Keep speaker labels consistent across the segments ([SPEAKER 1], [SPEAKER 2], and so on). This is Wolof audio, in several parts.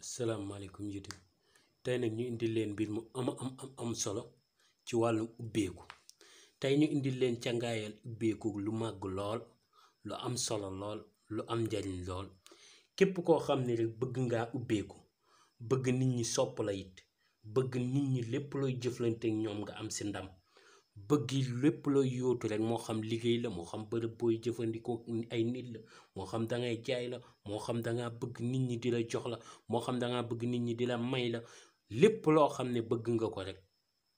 [SPEAKER 1] Assalamualaikum YouTube tay nak ñu indi leen mbir mu am solo ci walu ubbeeku. tay ñu indi leen cangaayal ubbeeku lu mag lool, lu am solo lool, lu am njariñ lool. képp koo xam ne rek bëgg ngaa ubbeeku, bëgg nit ñi sopp la it, bëgg nit ñi lépp looy jëflante ak ñoom nga am si ndam, bëgg lépp looy yóotu rek moo xam liggéey la, moo xam bërëb booy jëfandikoo ay nit la, moo xam dangay jaay la, moo xam dangaa bëgg nit ñi di la jox la, moo xam dangaa bëgg nit ñi di la may la, lépp loo xam ne bëgg nga ko rek,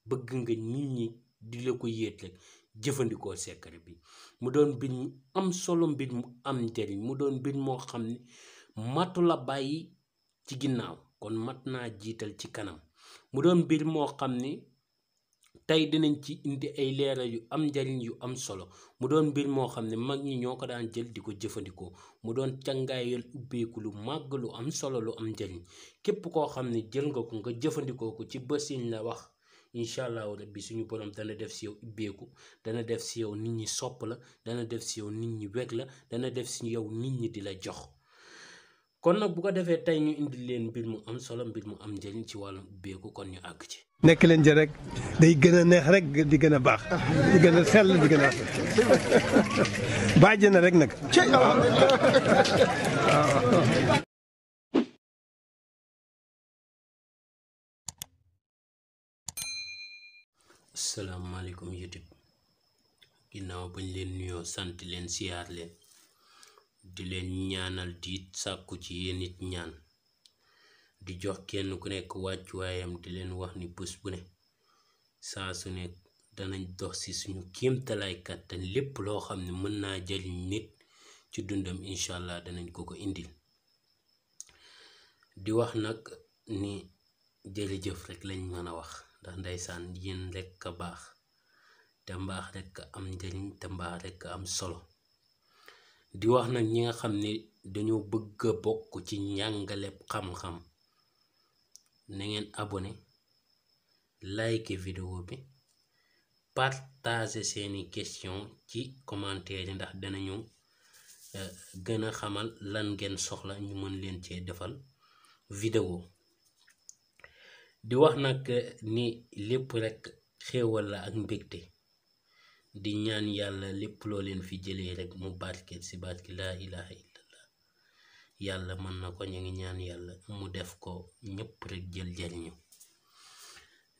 [SPEAKER 1] bëgg nga nit ñi di la ko yéet rek, jëfandikoo secret bi. mu doon mbir mu am solo, mbir mu am njariñ, mu doon mbir moo xam ne matu la bàyyi ci ginnaaw, kon mat naa jiital ci kanam. mu doon mbir moo xam ne tey dinañ ci indi ay leeral yu am njariñ yu am solo. mu doon mbir moo xam ne mag ñi ñoo ko daan jël di ko jëfandikoo, mu doon cangaayal ubbeeku lu màgg, lu am solo, lu am njariñ. képp koo xam ne jël nga ko nga jëfandikoo ko ci bësiñ la wax, incha allahu rabbi suñu borom dana def si yow ubbeeku, dana def si yow nit ñi sopp la, dana def si yow nit ñi weg la, dana def si yow nit ñi di la jox. kon nag bu ko defee tey ñu indi leen mbir mu am solo, mbir mu am njariñ ci wàllum ubbeeku, kon ñu àgg ci.
[SPEAKER 2] nekk leen ci rek day gën a neex rek di gën a baax di gën a sell di gën a bàjj na rek nag.
[SPEAKER 1] asalaamaaleykum YouTube, ginnaaw bañ leen nuyoo sant leen siyaar leen di leen ñaanal di sàkku ci yéen it ñaan, di jox kenn ku nekk wàccuwaayam, di leen wax ni bés bu ne saa su nekk danañ dox ci suñu kéemtalaay kàttan, lépp loo xam ne mën naa jëriñ nit ci dundam incha allah danañ ko ko indil. di wax nag ni jërëjëf rek lañ mën a wax, ndax ndeysaan yéen rek a baax, te mbaax rek am njariñ, te mbaax rek am solo. di wax nag ñi nga xam ne dañoo bëgg a bokk ci njàngaleb xam-xam, na ngeen abonné, like vidéo bi, partager seeni question ci commentaire yi, ndax danañu gën a xamal lan ngeen soxla ñu mën leen cee defal vidéo. di wax nag ni lépp rek xéewal la ak mbégte, di ñaan yàlla lépp loo leen fi jëlee rek mu barkeel si barke laa ilaha illallah. yàlla mën na ko, ñu ngi ñaan yàlla mu def ko ñëpp rek jël jariñu.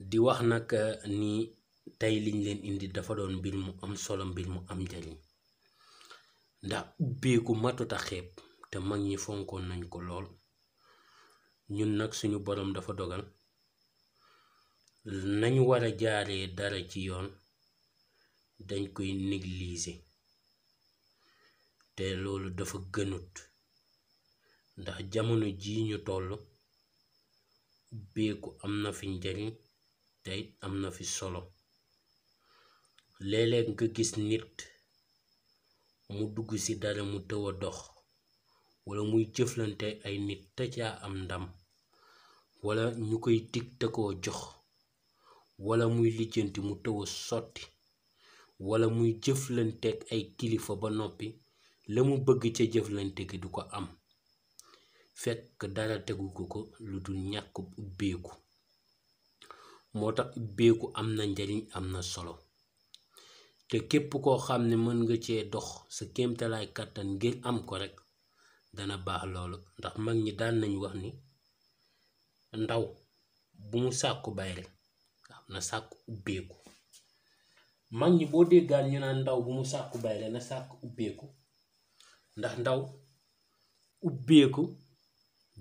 [SPEAKER 1] di wax nag ni tey liñ leen indi dafa doon mbir mu am solo, mbir mu am njariñ, ndax ubbeeku matuta xeeb, te mag ñi fonkoon nañ ko lool. ñun nag suñu borom dafa dogal nañ war a jaaree dara ci yoon dañ koy négliger, te loolu dafa gënut, ndax jamono ji ñu toll ubbeeku am na fi njariñ, te it am na fi solo. léeg-léeg nga gis nit mu dugg ci dara mu tëw a dox, wala muy jëflante ay nit te caa am ndam, wala ñu koy dig te koo jox, wala muy lijjanti mu tëw a sotti, wala muy jëflanteeg ay kilifa ba noppi la mu bëgg ca jëflante gi du ko am, fekk dara tegu ko lu dul ñàkk ubbeeku. moo tax ubbeeku am na njariñ, am na solo, te képp koo xam ne mën nga cee dox sa kéemtalaay kàttan ngir am ko rek dana baax loolu. ndax mag ñi daan nañ wax ni ndaw bu mu sàkku bayre, am na sàkku ubbeeku. mag ñi boo déggaan ñu naan ndaw bu mu sàkku bayre na sàkku ubbeeku, ndax ndaw ubbeeku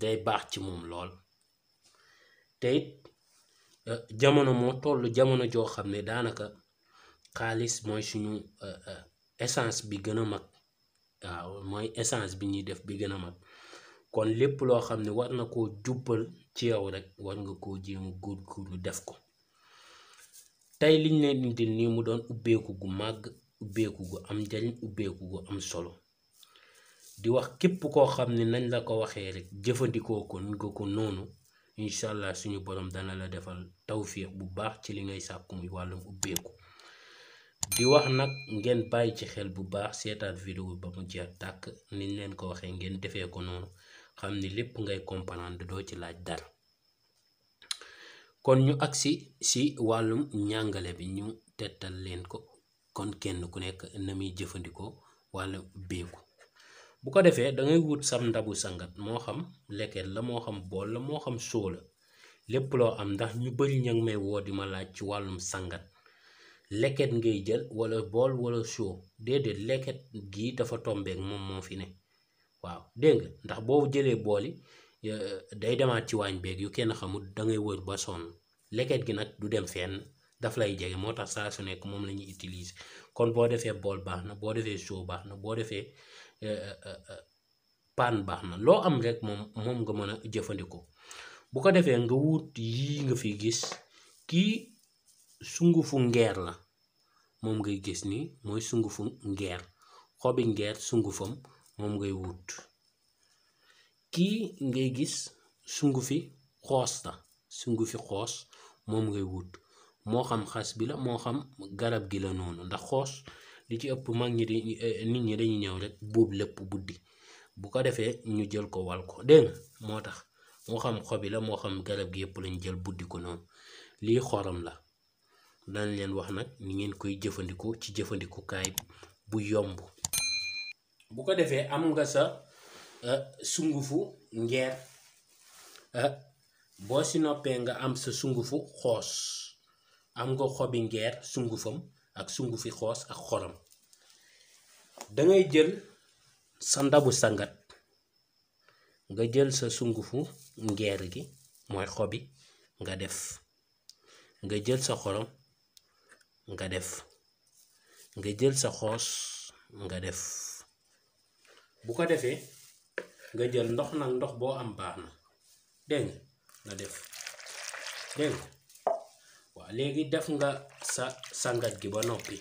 [SPEAKER 1] day baax ci moom lool. te it jamono moo toll jamono joo xam ne daanaka xaalis mooy suñu essence bi gën a mag. waaw, mooy essence bi ñuy def bi gën a mag. kon lépp loo xam ne war na koo jubbal ci yow rek war nga koo jéem góorgóorlu def ko. tey liñ leen indil nii mu doon ubbeeku gu màgg, ubbeeku gu am njariñ, ubbeeku gu am solo. di wax képp koo xam ne nañ la ko waxee rek jëfandikoo ko nga ko noonu, incha allah suñu borom dana la defal tawfiix bu baax ci li ngay sàkku muy wàllum ubbeeku. di wax nag ngeen bàyyi ci xel bu baax, seetaat vidéo ba mu jeex tàkk, niñ leen ko waxee ngeen defee ko noonu, xam ni lépp ngay comprendre doo ci laaj dara. kon ñu agsi si wàllum njàngale bi ñu tettal leen ko kon kenn ku nekk na muy jëfandikoo wàllu ubbeeku. bu ko defee da ngay wut sam ndabu sangat moo xam leket la moo xam bool la moo xam soo la lépp loo am, ndax ñu bari ña ngi may woo di ma laaj ci wàllum sangat leket ngay jël wala bool wala soo. déedéet leket gii dafa tombeek moom moo fi ne. waaw dégg nga ndax boo jëlee booli day demaat ci waañ beeg yu kenn xamul, da ngay wër ba sonn. leket gi nag du dem fenn, daf lay jege, moo tax saa su nekk moom la ñuy utiliser. kon boo defee bool baax na, boo defee soo baax na, boo defee paan baax na, loo am rek moom nga mën a jëfandikoo. bu ko defee nga wut yii nga fi gis, kii sungufu ngeer la, moom ngay gis ni mooy sungufu ngeer, xobi ngeer sungufam moom ngay wut. kii ngay gis sungufi xoos la, sungufi xoos moom ngay wut, moo xam xas bi la moo xam garab gi la noonu, ndax xoos li ci ëpp mag ñi nit ñi dañuy ñëw rek buub lépp buddi. bu ko defee ñu jël ko wal ko, dégg nga moo tax moo xam xobi la moo xam garab gi yëpp lañ jël buddi ko noonu. lii xorom la, dañ leen wax nag ni ngeen koy jëfandikoo ci jëfandikukaay bu yomb. bu ko defee am nga sa sungufu ngeer, boo si noppee nga am sa sungufu xoos, am nga xobi ngeer sungufam ak sungufi xoos ak xorom. dangay jël sa ndabu sangat, nga jël sa sungufu ngeer gi mooy xobi nga def, nga jël sa xorom nga def, nga jël sa xoos nga def. bu ko defee nga jël ndox nag, ndox boo am baax na, dégg nga def, dégg nga. waaw léegi def nga sa sangat gi ba noppi.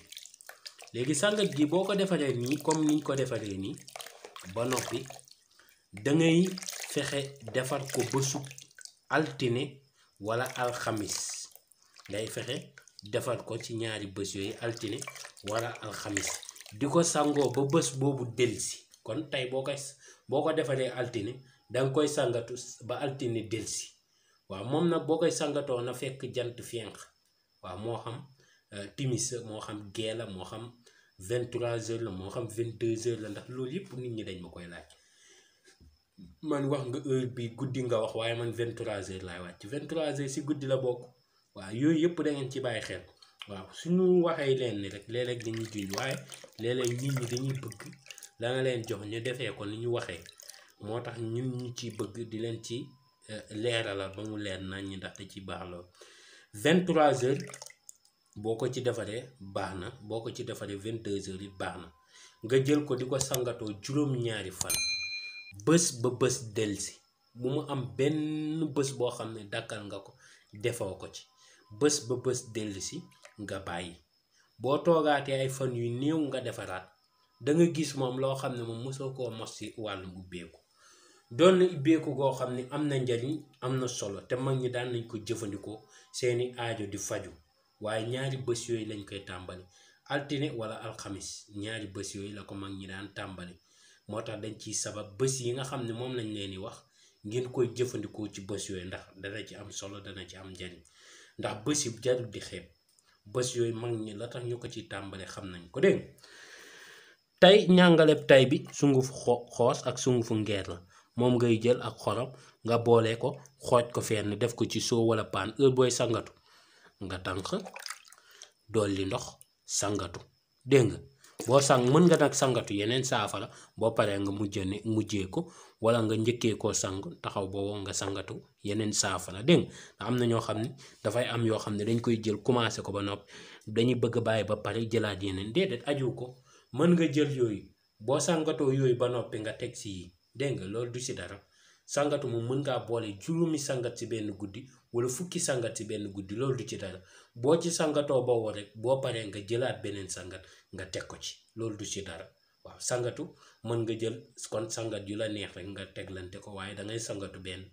[SPEAKER 1] léegi sangat gi boo ko defaree nii comme niñ ko defaree nii ba noppi, dangay fexe defar ko bésub altine wala alxamis. ngay fexe defar ko ci ñaari bés yooyu, altine wala alxamis, di ko sangoo ba bés boobu delsi. kon tey boo ko defaree altine danga koy sangatu ba altine delsi. waaw moom nag boo koy sangatoo na fekk jant fenk. waaw moo xam timis moo xam gee la moo xam 23h la moo xam 22h la, ndax loolu yëpp nit ñi dañ ma koy laaj. man wax nga heure bi guddi nga wax, waaye man 23h laay wàcc. 23h si guddi la bokk. waaw yooyu yëpp da ngeen ci bàyyi xel. waaw suñu waxee leen ni rek léeg-léeg dañuy junj, waaye léeg-léeg nit ñi dañuy bëgg la nga leen jox ñu defee ko ni ñu waxee. moo tax ñun ñu ci bëgg di leen ci leeralal ba mu leer nañ ñi, ndax da ci baax lool. 23h boo ko ci defaree baax na, boo ko ci defaree 22h it baax na. nga jël ko di ko sangatoo juróom-ñaari fan, bés ba bés delsi. bu mu am benn bés boo xam ne dakkal nga ko defoo ko ci, bés ba bés delsi nga bàyyi. boo toogaatee ay fan yu néew nga defaraat, da nga gis moom loo xam ne moom mosoo koo mos ci wàllum ubbeeku. doon na ubbeeku goo xam ne am na njariñ, am na solo, te mag ñi daan nañ ko jëfandikoo seeni aajo di faju. waaye ñaari bés yooyu lañ koy tàmbali, altine wala alxamis. ñaari bés yooyu la ko mag ñi daan tàmbali. moo tax dañ ciy sabab bés yi nga xam ne moom lañ leen di wax ngeen koy jëfandikoo ci bés yooyu, ndax dana ci am solo, dana ci am njariñ. ndax bés yi jarul di xeeb. bés yooyu mag ñi la tax ñu ko ci tàmbale xam nañ ko, dégg tey ñàngaleb tay bi sungufu xoos ak sungufu ngeer la. moom ngay jël ak xorom nga boole ko, xooj ko fenn def ko ci soo wala paan. heure booy sangatu nga tànk dolli ndox sangatu, dégg nga. boo mën nga nag sangatu yeneen saafara boo paree nga mujjee ko, wala nga njëkkee koo sang taxaw boobu nga sangatu yeneen saafara, dégg nga. am na ñoo xam ne dafay am yoo xam ne dañ koy jël commencé ko ba noppi dañuy bëgg a bàyyi ba pare jëlaat yeneen. déedéet aju ko, mën nga jël yooyu boo sangatoo yooyu ba noppi nga teg si yi, dégg nga. loolu du si dara. sangatu moom mën ngaa boole juróomi sangat si benn guddi wala fukki sangat si benn guddi, loolu du ci dara. boo ci sangatoo boobu rek boo paree nga jëlaat beneen sangat nga teg ko ci, loolu du ci dara. waaw sangatu mën nga jël kon sangat yu la neex rek nga teglante ko, waaye da ngay sangatu benn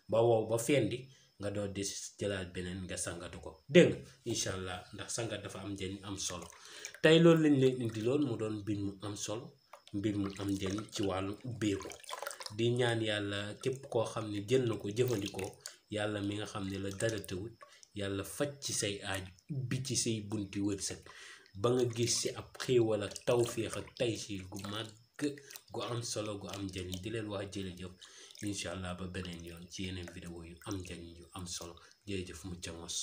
[SPEAKER 1] ba wow ba fendi nga doon di jëlaat beneen nga sangatu ko, dégg nga. incha allah, ndax sangat dafa am njëriñ am solo. tey loolu lañ leen indi lool mu doon mbir mu am solo, mbir mu am njëriñ ci wàllu ubbeeku. di ñaan yàlla képp koo xam ne jël na ko jëfandikoo yàlla mi nga xam ne la dara tëwut yàlla faj ci say aaj ubbi ci say bunti wërsëg ba nga gis ci ab xéewal ak tawféex ak taysiir gu màgg gu am solo gu am njëriñ di leen wax jërëjëf incha allah ba beneen yoon ci yeneen vidéo yu am njëriñ yu am solo jërëjëf mucca mos